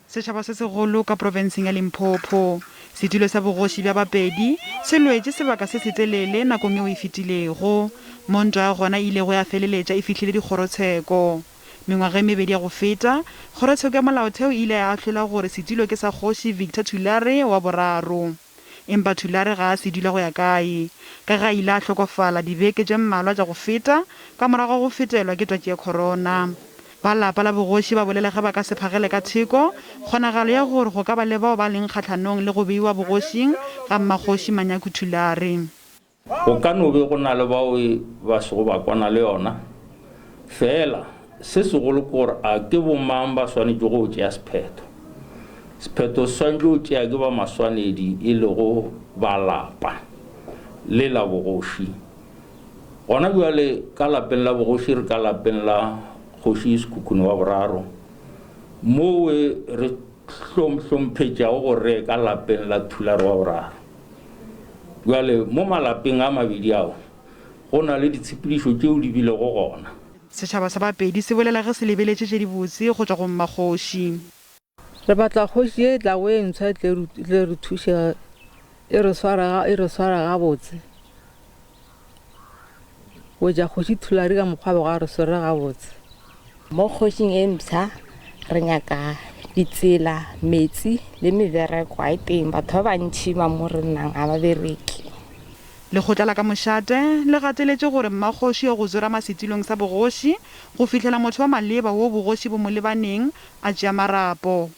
Setšhaba se segolo ka profenseng ya Limpopo. Setulo sa bogoši bja Bapedi se lwetše sebaka se setelele nakong yeo e fetilego, mo ntwa ya gona e ilego ya feleletša e fihlile dikgorotsheko. Mengwaga e mebedi ya go feta, kgorotsheko ya molaotheo e ile ya ahlola gore setulo ke sa Kgoši Victor Thulare wa boraro. Empa Thulare ga a se dula go ya kae, ka ge a ile a hlokofala dibeke tše mmalwa tša go feta ka morago ga go fetelwa ke twatši ya corona. Ba lapa la bogoši ba bolela ge ba ka se phagele ka theko kgonagalo ya gore go ka ba le bao ba leng kgahlanong le go beiwa bogošing ga Mmakgoši Manyaku Thulare. Go ka no be go na le bao ba sego ba kwana le yona, fela se segolo ke gore a ke bomang ba swanetšego go tšea sephetho. Sephetho se swanetše go tšea ke ba maswanedi e lego ba lapa le la bogoši. Gona bjale ka lapeng la bogoši re ka lapeng la Kgoši Sekhukhune wa boraro, mowe re hlomphetšago gore re ye ka lapeng la Thulare wa boraro. Bjale mo malapeng a mabedi ao go na le ditshepedišo tšeo di bilego gona. Setšhaba sa Bapedi se bolela ge se lebeletše tše dibotse go tšwa go mmakgoši. Re batla kgoši ye e tlago e ntshwa e tle re thuše e re sware e re sware gabotse. Go etša kgoši Thulare ka mokgwa bego a re swere gabotse. Mo kgošing e mpsha re nyaka ditsela, metsi le mebereko ga e teng. Batho ba bantši ba mo re nnang ga ba bereke. Lekgotla la ka mošate le gateletše gore mmakgoši yo go tsorama setulong sa bogoši go fihlela motho wa maleba wo bogoši bo mo lebaneng a tšea marapo.